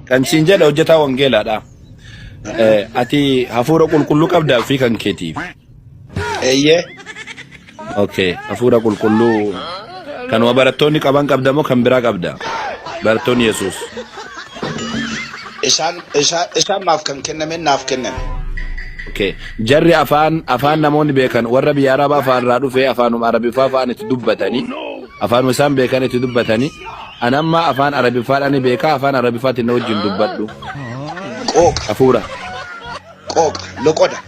Kan siin jedhe hojjetaa wangeelaadha. Ati hafuura qulqulluu qabdaa ofii kan keetiif. Eeyyee. Okay, hafuura qulqulluu kanuma barattoonni qaban qabda moo kan biraa qabda? Barattoonni Yesuus. Isaan isaan isaan maaf kan kenname naaf kenname. Okay. Jarri afaan afaan namoonni beekan warra biyya Arabaa afaan irraa dhufee afaanuma Arabiffaa afaan itti dubbatanii afaanuma isaan beekan itti dubbatanii an amma afaan Arabiffaadhaan ni beekaa afaan Arabiffaatiin na wajjin dubbadhu. Qooqa Hafuura. qooqa loqoda.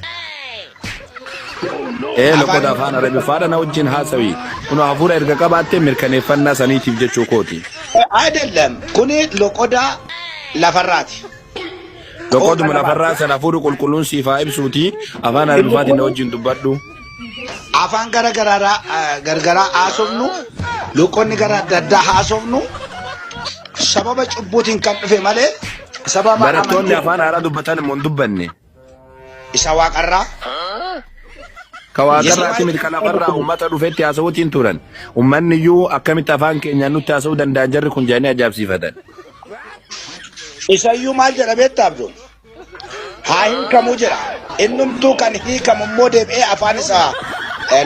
Ee Afaan loqoda afaan Arabiffaadhaan na wajjin haasawi. Kunoo hafuura erga qabaattee mirkaneeffannaa saniitiif jechuu kooti. Ayidellem kuni loqoda lafarraati. Qooqa Loqoduma lafaati. lafarraa sana hafuurri qulqulluun siif haa ibsuuti afaan Inni Arabiffaatiin kun na wajjin dubbadhu. afaan gara gararaa gargaraa haasofnu loqonni gara adda addaa haasofnu sababa cubbuutiin kan dhufe malee sababa Barattoonni amantii afaan haaraa dubbatan immoo hin dubbanne. isa waaqarraa Ka waaqarraati Yesuus miti ka lafarraa uummata dhufetti haasa'uutiin turan. Uummanni iyyuu akkamitti afaan keenyaan nutti haasa'uu danda'an jarri kun jedhanii ajaa'ibsiifatan. Isayyuu maal jedha beektaa Abdul? Haa hiikamuu jedha. Innumtuu kan hiikamu immoo deebi'ee afaan isaa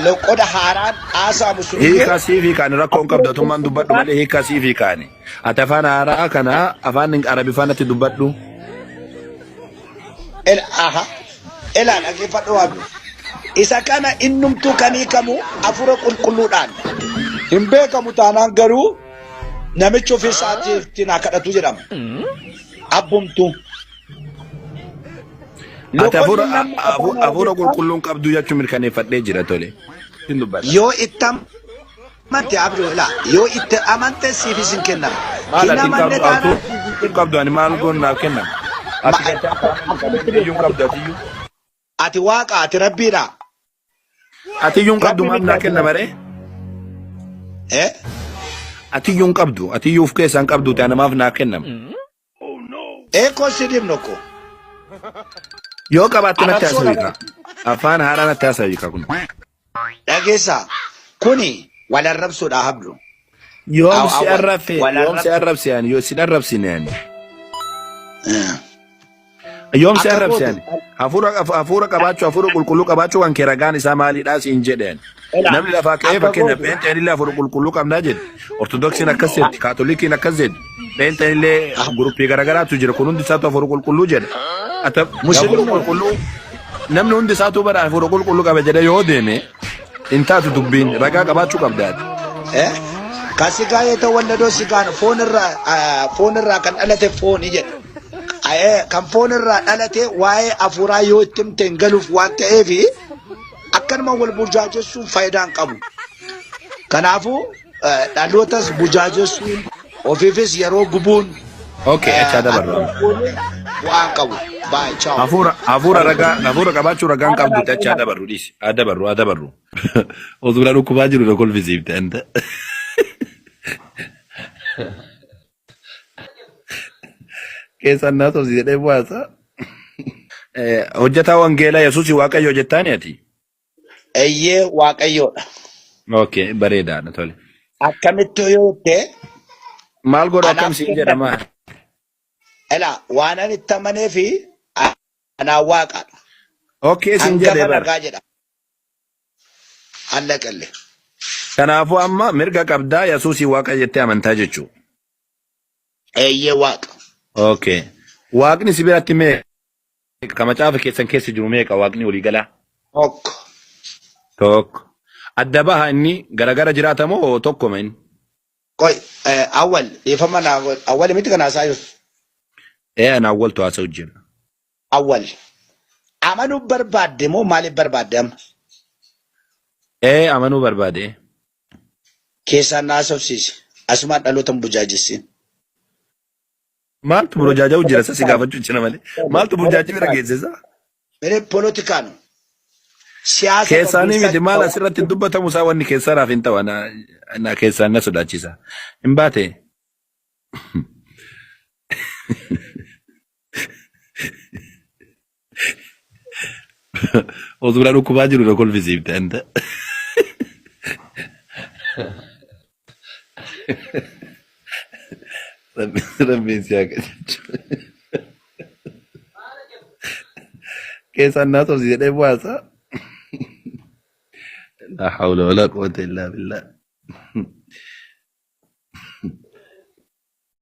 loqoda haaraan haasa'amu sun iyyuu Hiika siif hiikaani rakkoo hin qabdu atummaan dubbadhu malee hiika siif hiikaani. Ati afaan haaraa kana afaan Arabiffaa natti dubbadhu. Aha. Elaa dhaggeeffadhu Abdul. Isa kana innumtuu kan hiikamu hafuura qulqulluudhaan. Hin beekamu taanaan garuu namichi ofii isaatiif haa kadhatu jedhama. Abbumtuu. Ati Loqonni hafuura namni afaan hafuura Arabiffaa qulqulluun qabdu jechuun mirkaneeffadhee jira tole. Sin dubbadha. yoo itti amante Abdul ilaa yoo itti amante siifis hin kennama. Maal Hin ati hin amanne qabdu taanaan hafuura siif hin hin kennama. qabdu ani maal goon naaf kennama. Ati gartee akka Akkamitti iyyuu hin beekta qabdu ati iyyuu. Ati waaqa ati rabbiidha. Ati iyyuu hin qabdu Rabbi maaf miti naa ati kenna rabbi. maree? Eh? Ati iyyuu hin qabdu ati iyyuu of keessaa hin qabdu ta'e namaaf naa kennama. Eekoo si dhibnu ko. Yoo qabaatte natti Arrabsoodha haasawii kaa. Afaan haaraa natti haasawii kaa kun. Dhageessaa kuni wal arrabsuudha habdu. Yoom si Wal arrabse wal yoom si arrabsu. arrabse ani yoo si arrabsine ani. Yoom si Akka arrabse goote ani. Hafuura hafuura qabaachuu hafuura qulqulluu qabaachuu kan kee ragaan isaa maalidhaa siin jedhe ani. Elaa Namni lafaa ka'ee akka fakkeenyaaf goote pheenxeen illee hafuura qulqulluu qabnaa jedhe. Ortodoksiin akkas jetti kaatolikiin akkas jetti. Pheenxeen illee guruppii garaagaraatu jira kun hundi isaatu hafuura qulqulluu jedha. Ata hafuura Musliimni qulqulluu namni hundi isaatu bara hafuura qulqulluu qaba jedhe yoo deeme hin taatu dubbiin ragaa qabaachuu qabdaati. Eh? Kan sigaa የተወለደው ስጋ ነው። foon irraa foon irraa kan dhalate fooni jedha. Kan foon irraa dhalate waa'ee hafuuraa yoo itti himte hin galuuf waan ta'eef akkanuma wal burjaajessuun faayidaa hin qabu. Kanaafuu dhalootas burjaajessuun ofiifis yeroo gubuun Okay, achaa dabarru akka amma. goone bu'aa hin qabu. Baay'ee ciao. Hafuura hafuura ragaa hafuura qabaachuu ragaan qabdu achaa dabarru dhiisi. Haa dabarru haa dabarru. Osoo na dhukkubaa jiru na kolfisiifte anta. Keessan naa sobsi jedhee bu'aasa. Hojjetaa wangeelaa Yesuus Waaqayyo jettaani ati? Eeyyee Waaqayyoodha. Okay, bareedaadha tole. Akkamitti yoo jette Maal godhu akkam anaaf siin jedhama? Elaa waan ani itti amanee fi anaan waaqaadha. Okay siin jedhee Hangafa bara. nagaa jedha. Allaqalle. Kanaafuu amma mirga qabdaa Yesuusii Waaqa jettee amantaa jechuu. Eeyyee waaqa. Okay. Waaqni si biratti meeqa? Macaafa keessan keessa jiru meeqa waaqni walii galaa? Tokko. Tokko. Adda baha inni garagara jiraata moo tokkoma inni? Qoy awwal dhiifama naa godhi. Awwal miti kan haasaa jirtu. Ee ana awwaltu haasa'u jira. Awwal. Amanuu barbaadde moo maaliif barbaadde amma? Ee amanuu barbaade. Keessaan na haasofsiisi. Asumaan dhaloota hin burjaajessiin. Maaltu burjaaja'u jira isa si gaafachuu jira malee. Maaltu burjaajii bira geessisa? Mere polotikaa no. Siyaasa Keessaanii gaggeessaa miti maal jirta. asirratti hin dubbatamu isaa wanni keessaraaf hin ta'u ana keessaan na sodaachisa. Hin baate. Osoo na dhukkubaa jiru na kolfisiifte anta. Rabbiin si haa qajeelchu. Keessaan naa sobsi jedhee bu'aasa. Laa hawla walaa quwwata illaa billah.